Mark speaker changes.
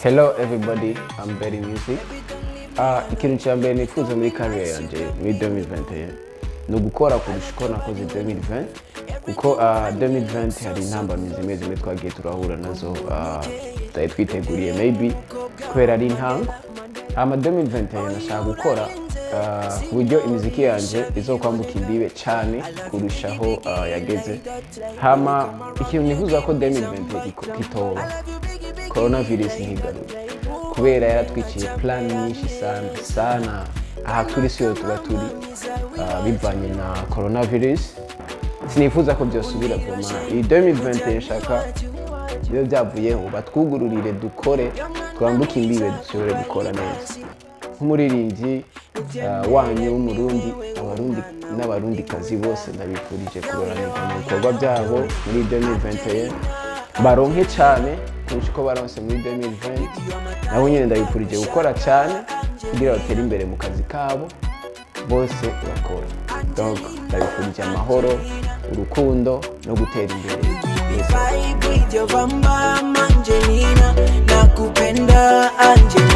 Speaker 1: Hello everybody, I'm Berry Music. Ikintu cya mbere nifuza muri career yanjye muri 2021 ni ugukora kurusha uko nakoze 2020, kuko 2020 hari intambamyi zimwe zimwe twagiye turahura nazo, tutari twiteguriye, maybe kubera ari intango. Hama 2021 nashaka gukora ku buryo imiziki yanjye izokwambuka imbibe cyane kurushaho yageze. Hama ikintu nifuza ko 2021 kitoba, coronavirus ntigaruke, kubera yaratwiciye plan nyinshi sana sana. Aha turi siyo tuba turi, bivanye na coronavirus. Sinifuza ko byosubira vuma. Iyi 2021 nshaka bibe byavuyeho, batwugururire, dukore, twambuke imbibe, dushobore gukora neza nk'umuririmbyi wanyu w'Umurundi. Abarundi n'Abarundikazi bose ndabifurije kuroranirwa mu bikorwa byabo muri 2021, baronke cyane kurusha uko baronse muri 2020. Nabo nyine ndabifurije gukora cyane kugira batere imbere mu kazi kabo bose bakora. Donc ndabifurije amahoro, urukundo no gutera imbere.
Speaker 2: Vibe with your bam bam, Angelina. Nakupenda, Angelina.